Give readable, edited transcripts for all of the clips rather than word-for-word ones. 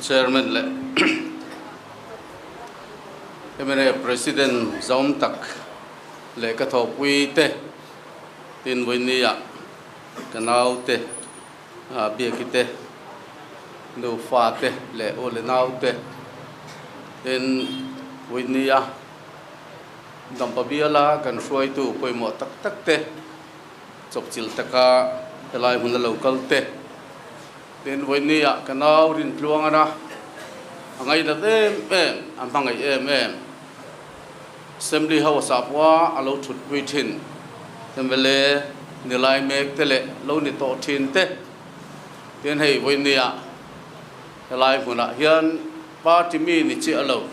Chairman leh mna President zawm tak leh ka thawhpui te tin vawinia ka nau te Biaki te nufa te leh u leh nau te tin vawinia Dampa biala kan hruaitu pawimawh tak tak te chawpchilh taka helai hmun a lo kal te tin vawinia ka nau Rintluangana a ngainat em em a hmangaih em em Assembly House ah pawha a lo thutpui thin mla ni lai mek te leh lo ni tawh thin te tin hei vawinia helai hmunah hian party mi ni chiah lo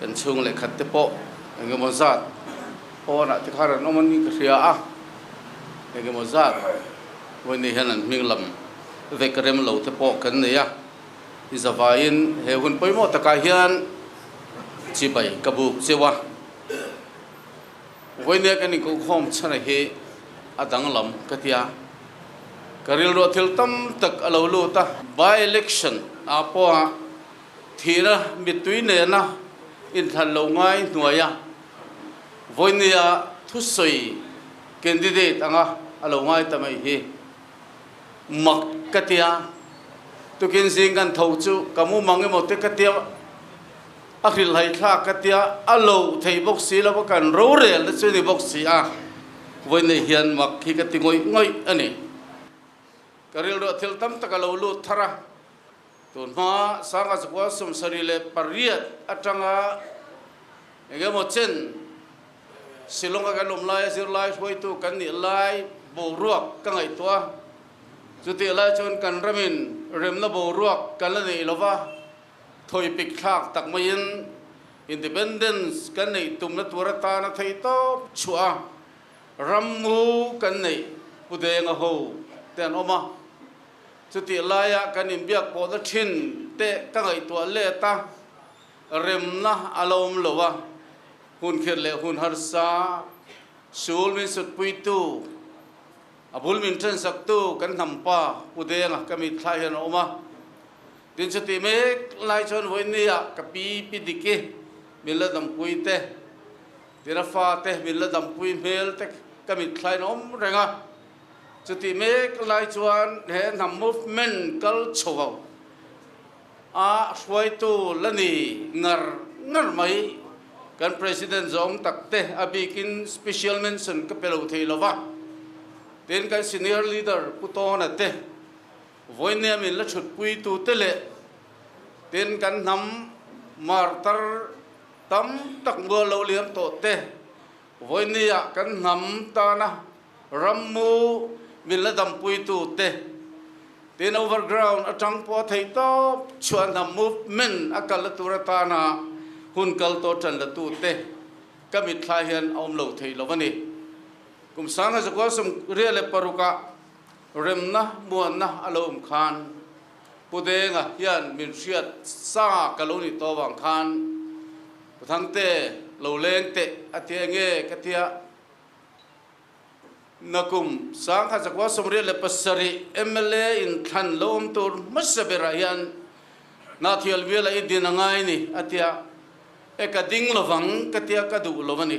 kan chhung leh khat te pawh engemaw zat pawnah te khan an awm a ni ka hria a, engemaw zat vawiin hian an hming lam vek rem lo te pawh kan nei a, i zavaiin he hun pawimawh takah hian chibai ka buk cheu a, vawiin kan inkohkhawm chhan a hi a danglam ka ti a, ka rilruah thil tam tak a lo lut a, by election ah pawha Thihna mittui nena inthlan lo ngai hnuaia vawinia thusawi candidate anga a lo ngai ta mai hi mak ka tia. Tukin zing kan tho chu ka mu mang emaw te ka tia, a hrilhhai thlak ka tia, a lo thei bawk si lo va kan rorel te chu ni bawk si a, vawinia hian mak hi ka ti ngawih ngawih a ni. Ka rilruah thil tam tak a lo lut thar a. Tun hma Sangha Zakua 78 atanga eng emaw chen Shillong-a kan awm laia zirlai hruaitu kan nih lai boruak ka ngaihtuah a. Chutih lai chuan kan ramin remna boruak kan la neih lova, thawipik thlak tak maiin Independence kan neih tumna tur atana theih tawp chhuah a, rammu kan neih Pu Denga ho te an awm a. Chutih laia kan inbiak pawhna thin te ka ngaihtuah let a, remna a lo awm lo a, hun khirh leh hun harsa, sul min sutpuitu, a bul min tensaktu kan hnampa Pu Denga ka mitthla hian a awm a. Tin chutih mek lai chuan vawinia ka pi Pi Diki min la dampui te, tina fate min la dampui hmel te ka mitthla in a awm reng a. Chutih mek lai chuan he hnam movement kal chho a hruaitu la ni ngar ngar mai. Kan President zawng tak te a bikin special mention ka pe lo thei lo va. Tin kan senior leader Pu Tawna te, vawinia min la chhutpuitu te leh tin kan hnam martar tam tak mual lo liam tawh te vawinia kan hnam tana Rammu min la dampuitu te tin overground atang pawh a theih tawp chuan hnam movement a kal la tur atana hun kal tawh tan la tu te ka mitthla hian a awm lo thei lo a ni. Kum 1966 ah remna muanna a lo awm khan Pu Denga hian min hriat sa ka lo nih tawh avang khan Pu Thangte lo leng teh a ti enge ka tia. Nakum 1987 mla in thlan lo awm tur hmasa berah hian Hnahthial biala i din a ngai ni a tia, e ka ding lovang ka tia ka duh lo a ni.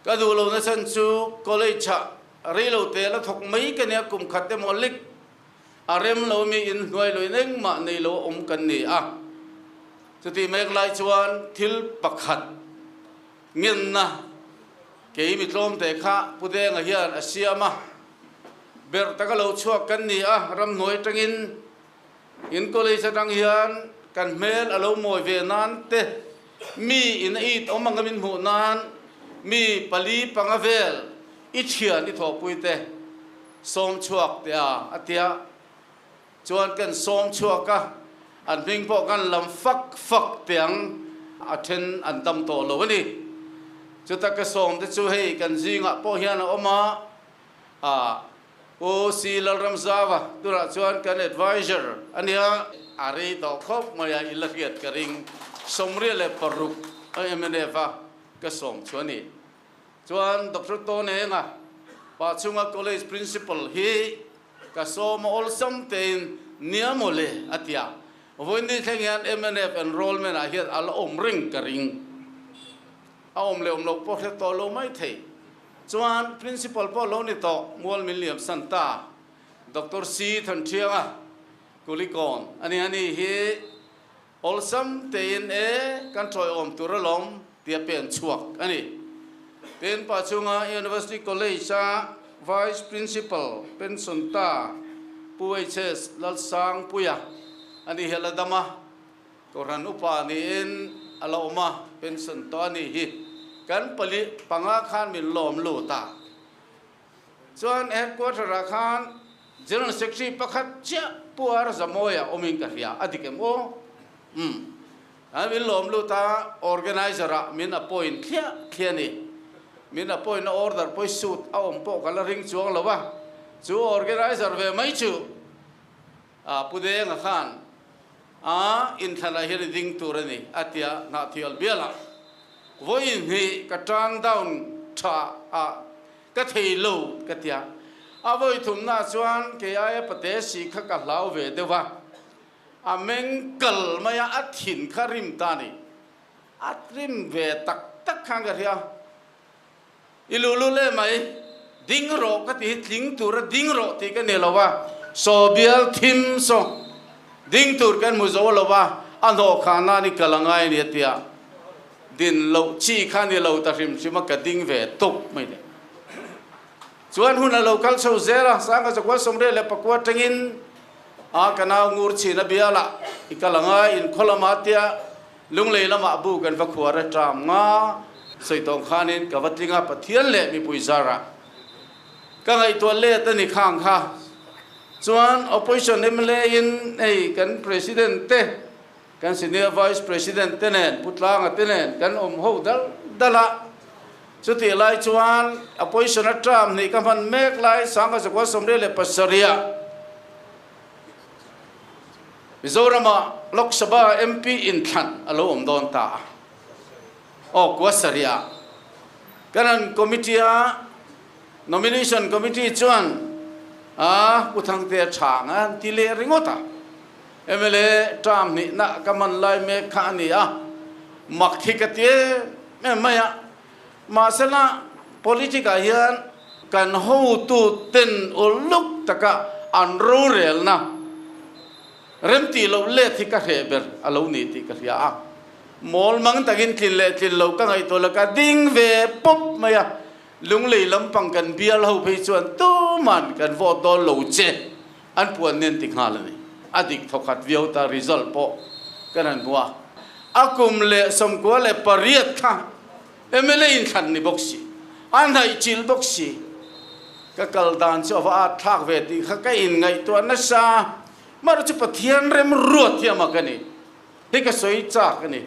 Ka duh lo nachhan chu college ah reilo te la thawk mai ka nia kum khat emaw lik a rem lo mi in hnuai lo in engmah nei lo a awm kan ni a. Chutih mek lai chuan thil pakhat Ngenna kei mi tlawmte kha Pu Denga hian a siam a, berh taka lo chhuak kan ni a, ramhnuai atangin in college atang hian kan hmel a lo mawi ve nan te, mi in a it awm anga min hmuh nan mi pali panga vel i thian i thawhpui te sawm chhuak teh a, a tia. Chuan kan sawm chhuak a, an hming pawh kan lam fak fak teh ang, a then an dam tawh lo a ni. Chuta ka sawm te chu hei kan zingah pawh hian a awm a, a Pu Si Lalramzava tunah chuan kan advisor a nia. A rei tawh khawp mai a, i la hriat ka ring, 96 mnf a ka sawm chu a ni. Chuan Doctor Tawnenga, Pachhunga College Principal hi ka sawm a awlsam tein Nia maw le, a ti a. Vawiin thleng hian mnf enrollment ah hian a la awm reng ka ring. A awm leh awm loh pawh hre tawh lo mai thei. Chuan Principal pawh lo ni tawh, Mual min liam san ta. Doctor C Thanthianga, Kulikawn a ni. Ani hi awlsam tein e kan tawiawm tur alawm tia pen chhuak a ni. Tin, pa chunga University College-a Vice Principal pension ta Pu HS Lalsangpuia a ni hi a la dam a. Kohhran upa niin a la awm a, pension tawh a nih hi. Kan pali panga khan min lawm lut a. Chuan headquarter ah khan General Secretary pakhat chiah Pu R Zamawia awmin ka hria, a dik em aw? Umm. A min lawm lut a, organizer ah min appoint thliah thliah a ni. Min appoint na order pawh hi suit a awm pawh ka la ring chuang lo a, chu organizer ve mai chu A Pu Denga khan a inthlanah hian i ding tur a ni a tia Hnahthial bialah vawiin hnih ka turn down tha a ka thei lo ka tia. A vawi thumnaah chuan kei aia pate si kha ka hlau ve deuh a, a meng kal mai a, a thin kha rim ta a ni. A rim ve tak tak khan ka hria. I luhlul em mai, ding rawh ka ti hi tling tura ding rawh tih ka ni lo a, saw bial thim saw ding tur kan hmu zo lo a, a hnawh khah nan i kal a ngai a ni a ti a, din loh chi kha ni lo ta hrim hrim a ka ding ve tawp mai le. Chuan hun a lo kal chho zel a, Sangha Zakua Sawmriat leh Pakua atangin a ka nau ngur chhin a bial a, i kal a ngai inkhaw lamah tia Lunglei lamah bu kan va khuar a ṭam nga sawi tawng khanin ka va tling a, Pathian leh mipui zarah ka ngaihtuah let a ni khang kha. Chuan Opposition mla in hei kan President te, kan Senior Vice President te nen, Pu Tlanga te nen kan awm ho dal dal a. Chutih lai chuan Opposition a ṭam hnih ka hman mek lai Sangha 1977 ah Mizorama Lok Sabha MP inthlan a lo awm dawn ta a, aw kua sarih ah kan han committee a, nomination committee chuan a Pu Thangtea chhang a han ti leh ringawt a, mla term hnihna ka man lai mek kha a ni a, mak hi ka ti em em mai a, mahsela politic ah hian kan hotu ten uluk taka an rorelna remtih loh let hi ka hreh ber a lo ni tih ka hria a, mawl mang takin tlin leh tlin lo ka ngaihtuah lo ka ding ve pawp mai a, Lunglei lampang kan bial ho phei chuan tuman kan vote dawn lo che an puan nen ti nghal a ni. A dik thawkhat viau ta result pawh kan han hmu a, a kum leh 98 kha mla in thlan ni bawk si, a hnaih chilh bawk si, ka kal dan chu a va at thlak ve tih kha ka inngaihtuah nasa, mahse chu Pathian remruat hi a mak a ni, hi ka sawi chak a ni.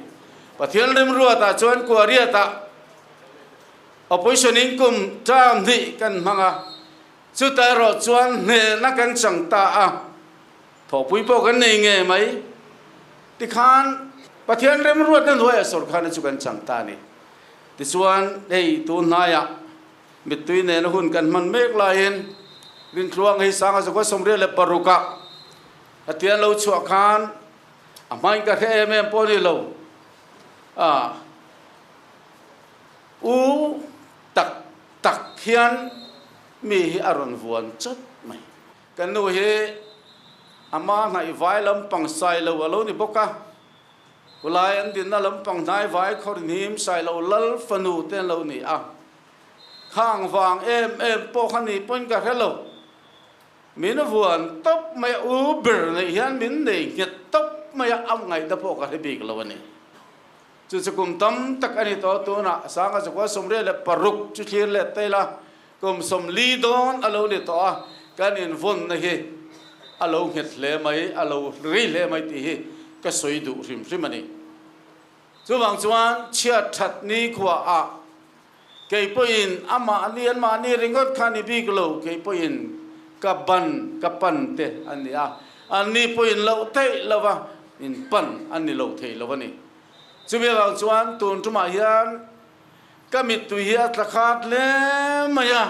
Pathian remruatah chuan Kuariatah opposition in kum term hnih kan hmang a, chutah erawh chuan hnehna kan chang ta a, thawhpui pawh kan nei ngei mai. Tikhan Pathian remruatna hnuaiah sawrkharna chu kan chang ta a ni. Tichuan, hei tun hnaiah mittui nena hun kan hman mek laiin Rintluang hei 1986 ah Pathian lo chhuah khan a hmain ka hre em em pawh a ni lo. A u tak tak hian mi hi a rawn vuan chawt mai. Ka nu hi a ma hnaihvai lampang Sailo a lo ni bawk a, khulai an dinna lampang hnaivai Khawrhnim Sailo lal fanu te an lo ni a. Khang vang em em pawh kha ni pawhin ka hre lo. Min vuan tawp mai a, u ber neih hian min nei nghet tawp mai a, a ngaihna pawh ka hre bik lo a ni. Chu chu kum tam tak a ni tawh tunah 1986 chu thlir let ta ila, Kum 40 dawn a lo ni tawh a, kan invawnna hi a lo nghet hle mai, a lo rei hle mai tih hi ka sawi duh hrim hrim a ni. Chuvang chuan chhiat that ni khuaah kei pawhin amahni anmahni ringawt kha ni bik lo, kei pawhin ka ban ka pan te a ni a, anni pawhin loh theih lo va, in pan an ni lo thei lo a ni. Chumi avang chuan tun tumah hian Ka mittui hi a tla khat hle mai a.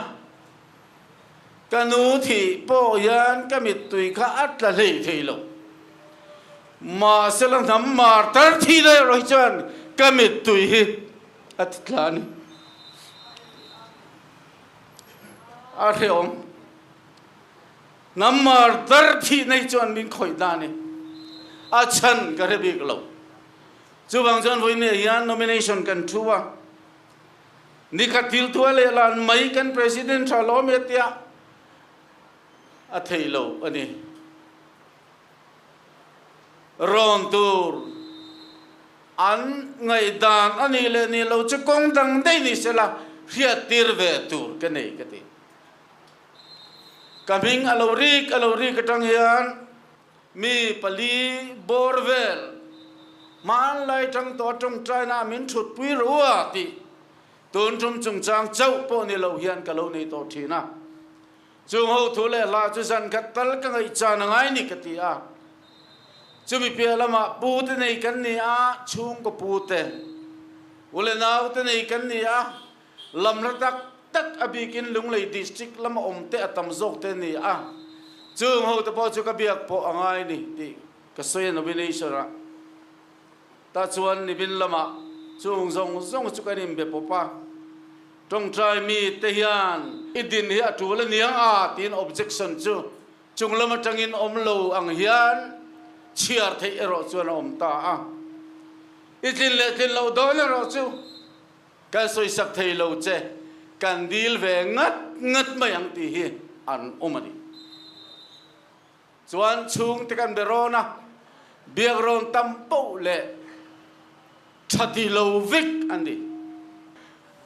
Ka nu thih pawh hian ka mittui kha a tla hlei thei lo. Mahsela hnam mar tar thih leh erawh hi chuan ka mittui hi a ti tla a ni. A hrehawm. Hnam mar tar thihna hi chuan min khawih ta a ni. A chhan ka hre bik lo. Chuvang chuan vawiin hian nomination kan thu a. Nikhat thil thua leh lan mai kan President tha lawm e tia a theih lo a ni. Rawn tur an ngaihdan a nih leh nih lo chu kawng dang daih ni sela hriattir ve tur ka nei ka ti. Ka hming a lo rik a lo rik atang hian Mi pali bawr vel hmanlai tang tawh tawngtaina min thutpui ru a tih tun tum chungchang chauh pawh ni lo hian ka lo nei tawh thin a. Chung ho thu leh hla chu zan khat tal ka ngaihchan a ngai ni ka ti a. Chumi piah lamah pu te nei kan ni a, chhungkaw pu te, u leh nau te nei kan ni a, Lamla tak tak a bikin Lunglei District lama awm te a tam zawk te a ni a, chung ho te pawh chu ka biak pawh a ngai ni tih ka sawi a nomination ah. Tah chuan nimin lamah chung zawng zawng chu kan inbe pawp a, tawngtai mi te hian i din hi a tul a niang a tiin objection chu chung lam atangin awm lo ang hian chhiar theih erawh chuan a awm ta a, i tlin leh tlin loh dawn erawh chu Kan sawisak thei lo che, kan dil ve ngat ngat mai ang tih hi an awm a ni. Chuan chhungte kan be rawn a, biak rawn tam poh leh tha ti lo vek an ni.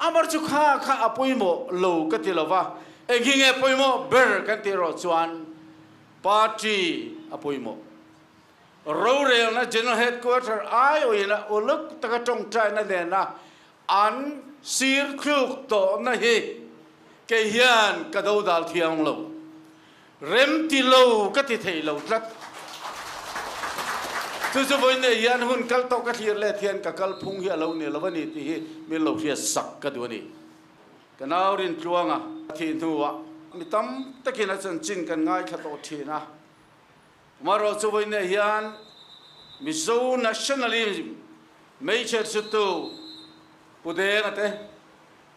Amar chu kha kha a pawimawh lo ka ti lo va, eng hi nge pawimawh ber kan tih erawh chuan party a pawimawh. Rorelna General Headquarter aiawina uluk taka tawngtaina nena an sir thluk tawhna hi kei hian ka dodal thiang lo. Rem ti lo ka ti thei lo tlat. Chu chu vawiin nei hian hun kal tawh ka thlir let hian ka kalphung hi a lo ni lo a ni tih hi min lo hriat sak ka duh a ni. Ka nau Rintluanga thih hnuah mi tam takin a chanchin kan ngaithla tawh thin a. Marawh chu vawiinah hian Mizo nationalism hmeichhe hrutu Pu Denga te,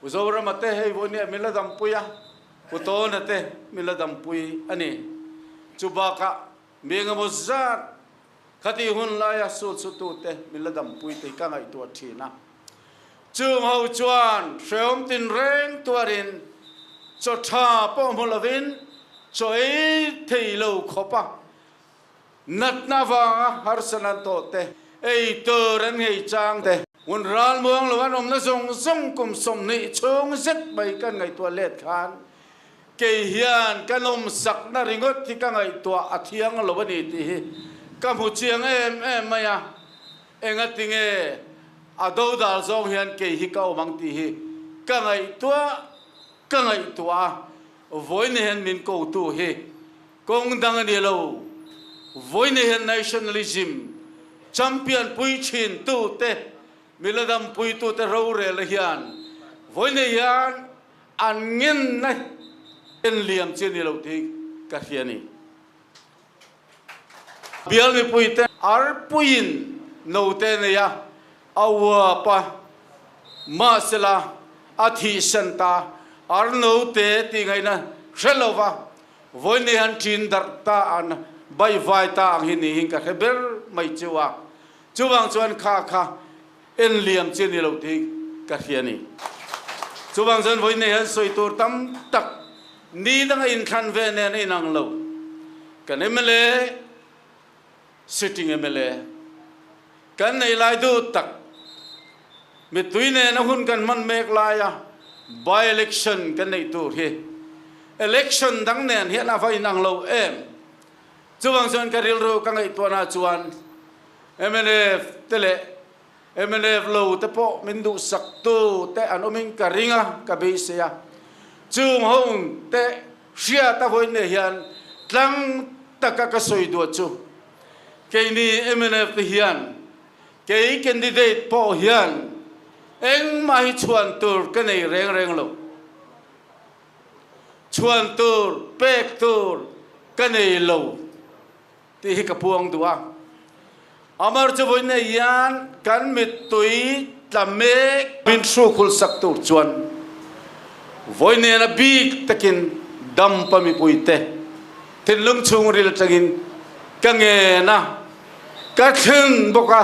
Pu Zorama te hei vawiinah min la dampui a, Pu Tawna te min la dampui a ni. Chu bakah mi engemaw zat khatih hun laia sul chhutu te min la dampui te hi ka ngaihtuah thin a. Chung ho chuan hrehawm tinreng tuarin chaw tha pawh hmu lovin chaw ei thei lo khawp a, natna avanga harsatna an tawh te, ei tur an ngei chang te, hun ralmuang lo an awmna zawng zawng kum 20 chhung zet mai kan ngaihtuah let khan kei hian ka nawmsakna ringawt hi ka ngaihtuah a thiang lo a ni tih hi ka hmu chiang em em mai a. Engatinge a dodal zawng hian kei hi ka awm ang tih hi ka ngaihtuah ka ngaihtuah a, vawiin hian min kotu hi kawng dang a ni lo, vawiin hian nationalism champion pui thin tute, mila dampui tute rorel hian vawiin hian an ngenna en liam chi a ni lo tih ka hria a ni. Bial mipuite arpuiin note nei a, a uap a, mahsela a thihsan ta, ar note tih ngaihna hre lo va, vawiin han ṭin darh ta an baihvai ta ang hi niin ka hre ber mai chu a. Chuvang chuan kha kha en liam chi a ni lo tih ka hria a ni. Chuvang chuan vawiin hian sawi tur tam tak ni danga inthlan ve nen a inang lo. Kan mla, sitting mla, kan nei lai duh tak, mittui nena hun kan hman mek laia by-election kan neih tur hi election dang nen hian a va inang lo em? Chuvang chuan ka rilru ka ngaihtuahna chuan mnf te leh mnf lo te pawh min duhsak tu te an awmin ka ring a, ka beisei a. Chung ho te hriat a vawiin nei hian tlang taka ka sawi duah chu keini mnf te hian kei candidate pawh hian engmah hi chhuan tur ka nei reng reng lo. Chhuan tur, pek tur ka nei lo tih hi ka puang duh a. Amar chu vawi nei hian kan mittui tla mek. Min hrukhul sak tur chuan vawi nena bik takin dampa mipuite thinlung chhungril atangin ka ngen a, ka thleng bawk a.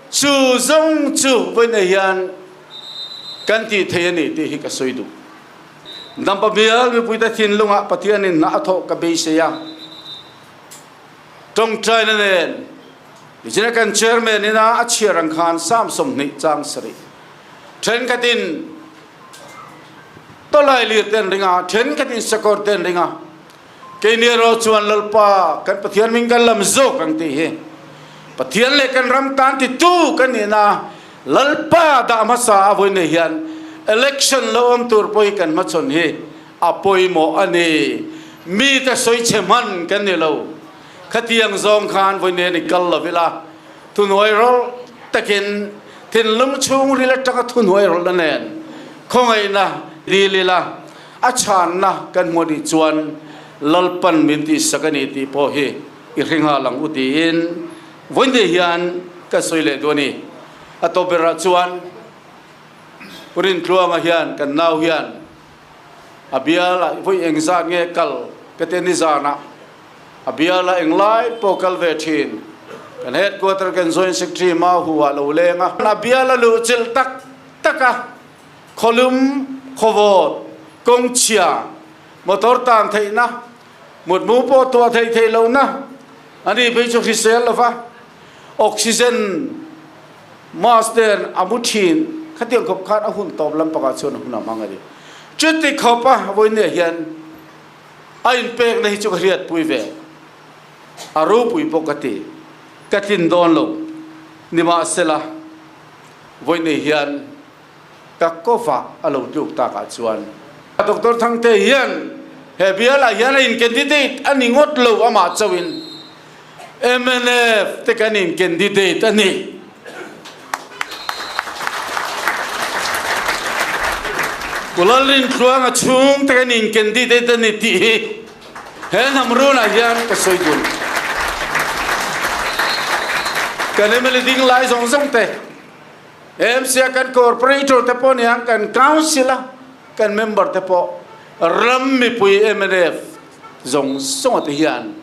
Chu zawng chu vawi nei hian kan tih thei a ni tih hi ka sawi duh. Dampa bial mipuite thinlungah Pathianin hna a thawh ka beisei a, tawngtaina nen nichina kan chairman ina a chhiar ang khan Psalm 20 chang sarih thenkhatin tawlailir te an ring a, thenkhatin sakawr te an ring a, keini erawh chuan Lalpa kan Pathian hming kan lam zawk ang tih hi Pathian leh kan ram tan titu kan nihna Lalpa dah hmasa a vawi nei hian election lo awm tur pawh hi kan hmachhawn hi a pawimawh a ni. Mite sawi chhe hman kan ni lo. Khatiang zawng khan vawi nen i kal lo ila, thuhnuai rawlh takin thinlung chhungril atanga thuhnuai rawlhna nen khawngaihna dil ila, a chhanna kan hmuh anih chuan Lalpan min tihsak a ni tih pawh hi i hre nghal ang u tiin Vawiin te hian ka sawi leh duh a ni. A tawp berah chuan Pu Rintluanga hian kan nau hian a bialah vawi engzat nge kal ka ti a nizanah a bialah englai pawh kal ve thin. Kan headquarter kan joint secretary Mau Hu ah lo leng a. A bial a luh chilh tak tak a, khawlum, khawvawt, kawngchhia, motor tan theihna, mutmu pawh tuah theih theih lohna, A ni phei chu hrisel lova oxygen mask ten a mu thin khatiang khawp khan a hun tawp lampangah chuan a hun a hmang a ni. Chuti khawp a vawinia hian a inpekna hi chu ka hriatpui ve a ropui pawh ka ti. Ka tlin dawn lo nimahsela vawinia hian ka kawva a lo tluk takah chuan Doctor Thangte hian he bialah hian a in candidate a ni ngawt lo amah chauhin mnf te kan in candidate a ni. Pu Lalrintluanga chhung te kan in candidate a ni tih hi he hnam runah hian ka sawi dun. Kan mla ding lai zawng zawng te MC a kan corporator te pawh niang kan council a kan member te pawh ram mipui mnf zawng zawng te hian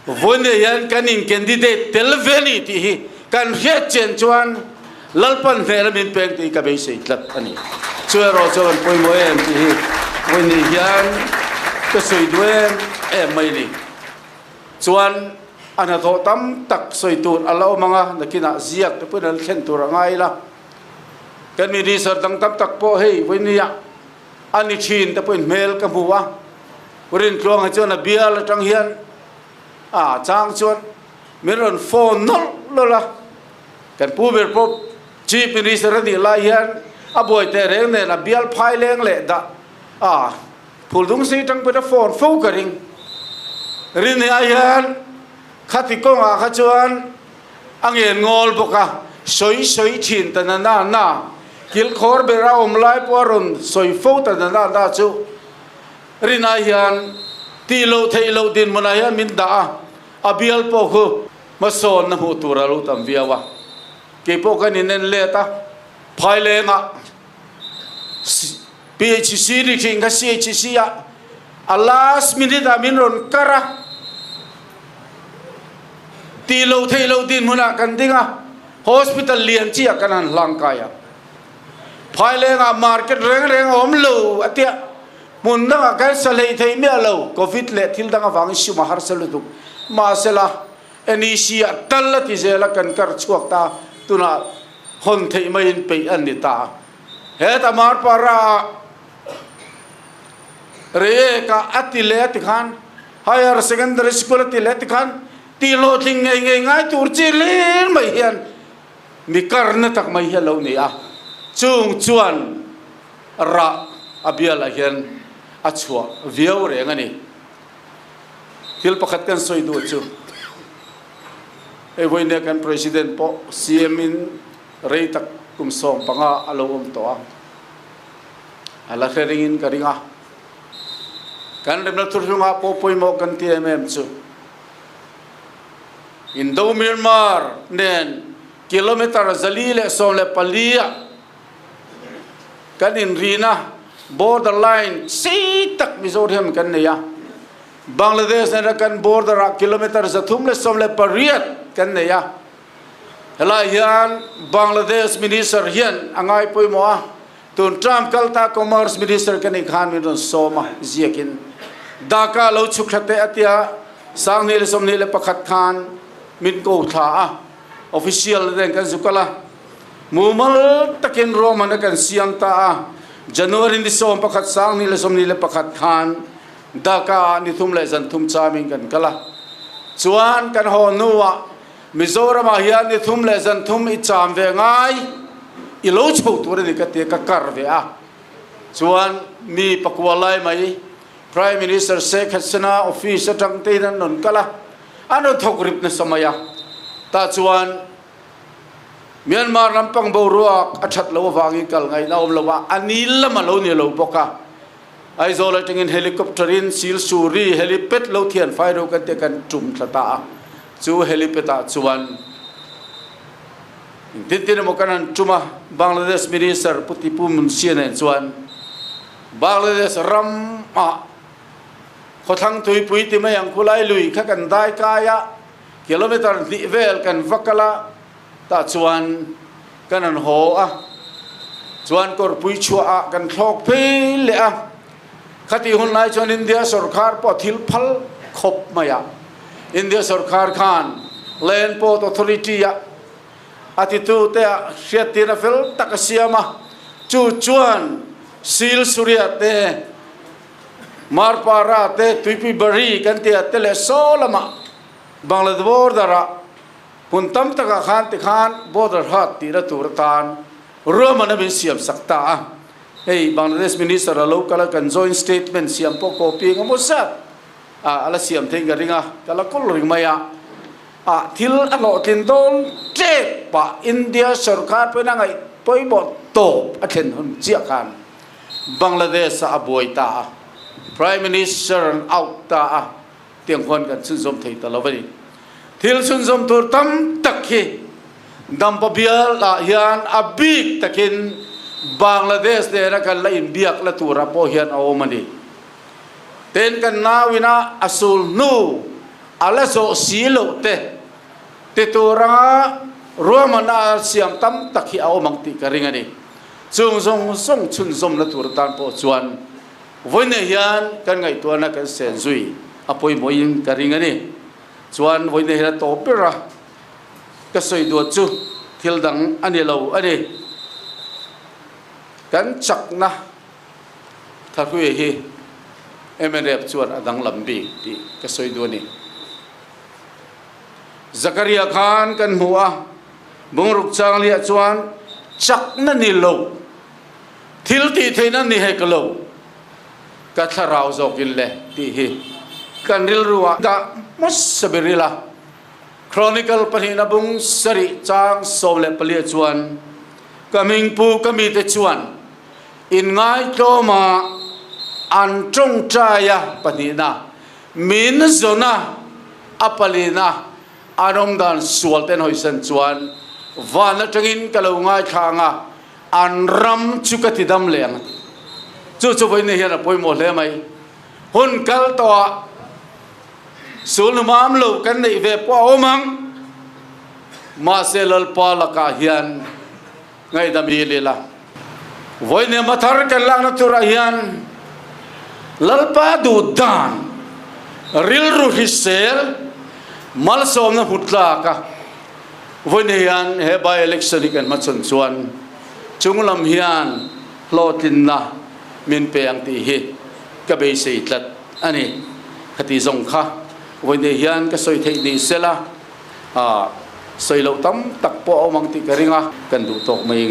vawiin hian kan in candidate tel ve ni tih hi kan hriat chian chuan Lalpan hnehna min peng tih hi ka beisei tlat a ni. Chu erawh chu kan pawimawh em tih hi vawiin hian ka sawi duh em em mai a ni. Chuan a hnathawh tam tak sawi tur a la awm ang a, nakinah ziak te pawhin an thlen tur a ngai ila. Kan minister dang tam tak pawh hei vawinia a ni thin te pawhin hmel ka hmu a, Rintluanga chuan a bial atang hian a chang chuan min rawn phone nawlh nawlh a, kan pu ber pawh Chief Minister a nih lai hian a buai teh reng nen a bial phai leng leh dah a. Phuldung sei tang pawhin a phone fo ka ring. Rinni ah hian khati kawngah kha chuan a ngen ngawl bawk a, sawi sawi thin ta na na na, kilkhawr ber a awm lai pawh a rawn sawi fo ta na na na chu Rinai hian tih loh theih loh dinhmunah hian min dah a, a bial pawh khu hmasawnna hmuh tur a lo tam viau a, keipawh kan inen let a, Phailengah PHC ni thin kha CHC ah a last minute ah min rawn kar a, tih loh theih loh dinhmun ah kan ding a, hospital lian chi ah kan han hlang kai a, Phaileng ah market reng reng a awm lo a tia, hmun dang ah kan sa hlei thei miah lo, covid leh thil dang avangin sum a harsa lutuk, mahsela NEC ah tal a ti zel a kan kar chhuak ta, tunah hawn theih maiin peih an ni ta. Heta Marpara ah Reiek ah a ti leh a ti khan Higher Secondary School a ti leh a ti khan tih hlawhtling ngei ngei ngai tur chi hlir mai hian mi karna tak mai hi a lo ni a, chung chuan rah a bialah hian a chhuah viau reng a ni. Thil pakhat kan sawi duh chu hei vawinia kan President pawh CM in Rei tak kum 15 a lo awm tawh a, a la hre ringin ka ring a. Kan remna thurhlungah pawh pawimawh kan ti em em chu. Indo-Myanmar nen kilometre 414 ah kan inrina border line sei tak Mizoram kan nei a. Bangladesh nena kan border ah kilometre 318 kan nei a. Helai hian Bangladesh Minister hian a ngai pawimawh a. Tun term kalta Commerce Minister ka nih khan min rawn sawm a, ziakin Dhaka lo chhuk thla teh a tia 2021 khan min ko thla a, official te kan zu kal a, mumal takin ruahman a kan siam ta a, January ni 11 2021 khan Dhaka ah ni thum leh zan thum chamin kan kal a, chuan kan haw hnuah Mizoram ah hian ni thum leh zan thum i cham ve ngai, i lo chho tur a ni ka ti a, ka kar ve a. Chuan mi pakua lai mai Prime Minister Sheikh Hasina office atang te in an rawn kal a, an rawn thawk rip nasa mai a. Tah chuan Myanmar lampang boruak a that lo avangin kal ngaihna a awm lo a, a ni lam a lo ni lo bawk a. Aizawl atangin helicopter in Silsuri helipad lo thian fai ro kan tia kan tum thla ta a. Chu helipad ah chuan engtin tin emaw kan han tum a, Bangladesh Minister Pu Tipu Munshi nen chuan Bangladesh ram ah khawthlang tuipui ti mai ang khulai lui kha kan dai kai a, kilometer hnih vel kan va kal a, tah chuan kan han haw a, chuan kawrpui chhuah ah kan thlawk phei leh a. Khatih hun lai chuan India sorkar pawh thil phal khawp mai a. India sorkar khan Land Port Authority ah a titu te ah hriattirna fel tak a siam a, chu chuan Sil Surya te, Marpara te, Tuipui Bari kan tih ah te leh saw lamah Bangladesh border ah hmun tam takah khan tikhan border hat tihna tur atan ruahmanna min siam sak ta a. Hei Bangladesh Minister a lo kal a, kan joint statement siam pawh copy eng emaw zat a la siam theiin ka ring a, ka la kawl ring mai a. Ah thil a hlawhtlin dawn tlep pah India sorkar pawhin a ngaih pawimawh tawp a thlen hun chiah khan Bangladesh ah a buai ta a, Prime Minister an out ta a, tiang khuan kan chhunzawm thei ta lo a ni. Thil chhunzawm tur tam tak hi Dampa bial ah hian a bik takin Bangladesh nena kan la inbiak la turah pawh hian a awm a ni. Ten kan nauina a sul hnu a la zawh si loh te ti tur anga ruahmanna a siam tam tak hi a awm ang tih ka ring a ni. Chung zawng zawng chhunzawmna tur atan pawh chuan Vawiinah hian kan ngaihtuahna kan sen zui a pawimawhin ka ring a ni. Chuan vawiinah hian a tawp ber a, ka sawi duat chu thil dang a ni lo a ni. Kan chakna thahrui hi mnf chuan a danglam bik tih ka sawi duh a ni. Zakaria khan kan hmu a, bungruk changliah chuan chakna ni lo. Thil tih theihna ni hek lo, ka thlarau zawkin le tih hi kan rilru ah dah hmasa ber ila. Chronicle pahnihna bung sarih chang 14 ah chuan ka hmingpu ka mite chuan inngaihtlawm ah an tawngtai a pahnihna, min zawn a a palina an awmdan sual ten hawisan chuan van atangin ka lo ngaithla ang a, An ram chu ka ti dam leh ang a ti. Chu chu vawiin hian a pawimawh hle mai. Hun kal tawhah sulnu mam lo kan neih ve pawh a awm ang. Mahse Lalpa lakah hian ngaihdam dil ila. Vawiin ema thar kan lakna turah hian Lalpa duh dan rilru hrisel malsawmna hmu tlak a. Vawiin hian he by-election hi kan hmachhawn chuan chunglam hian hlawhtlinna min pe ang tih hi ka beisei tlat a ni. Khati zawng kha vawiin hian ka sawi theih ni sela, sawi loh tam tak pawh a awm ang tih ka ring a, kan duh tawk mai.